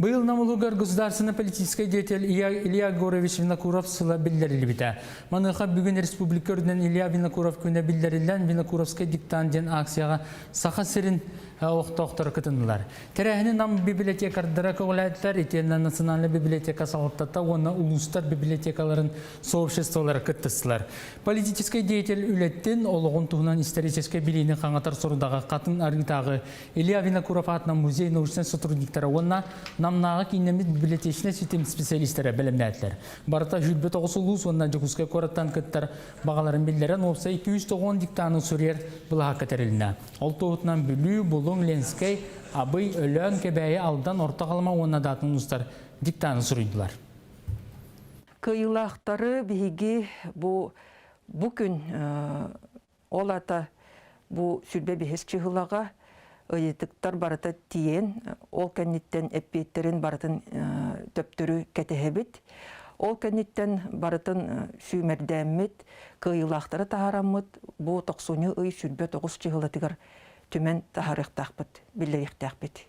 Быйыл Нам улуугар государственно-политическай деятель Илья Егорович Винокуров сыла биллэриллибитэ. Маныаха бүгүн республика үрдүнэн Илья Винокуров күнэ биллэриллэн Винокуровскай диктант диэн акцияҕа Саха сирин олохтоохторо кытыннылар. Тэрээһини Нам библиотекардара көҕүлээтилэр, итиэннэ Национальнай библиотека салалтата уонна улуустар библиотекаларын сообществолара кыттыстылар. Политическай деятель үлэттин олоҕун туһунан историческай билиини хаҥатар сорудаҕа Хатын Арыытааҕы Илья Винокуров аатынан музей научнай сотрудниктара уонна Намнааҕы кииннэммит библиотечнай ситим специалистара бэлэмнээтилэр. Барыта 29 улуус уонна Дьокуускай куораттан кыттар баҕаларын биллэрэн уопсай 290 диктаны суруйар былаһаакка тэрилиннэ. Ол туоһутунан Бүлүү, Булуҥ, Ленскэй, Абый, Өлөөн, Кэбээйи, Алдан, Орто Халыма уонна Даатын улуустар диктаны суруйдулар. Кыайыылаахтары биһиги бу бу күн ол ата бу сүрбэ биһис чыһылаҕа ыйытыктар барыта тиийэн ол кэнниттэн эппиэттэрин барытын төптөрү кэтэһэбит. Ол кэнниттэн барытын сүүмэрдээммит, кыайыылаахтары таһаараммыт бу тохсунньу ый 29 чыһылатыгар түмэн таһаарыахтаахпыт, биллэриэхтээхпит.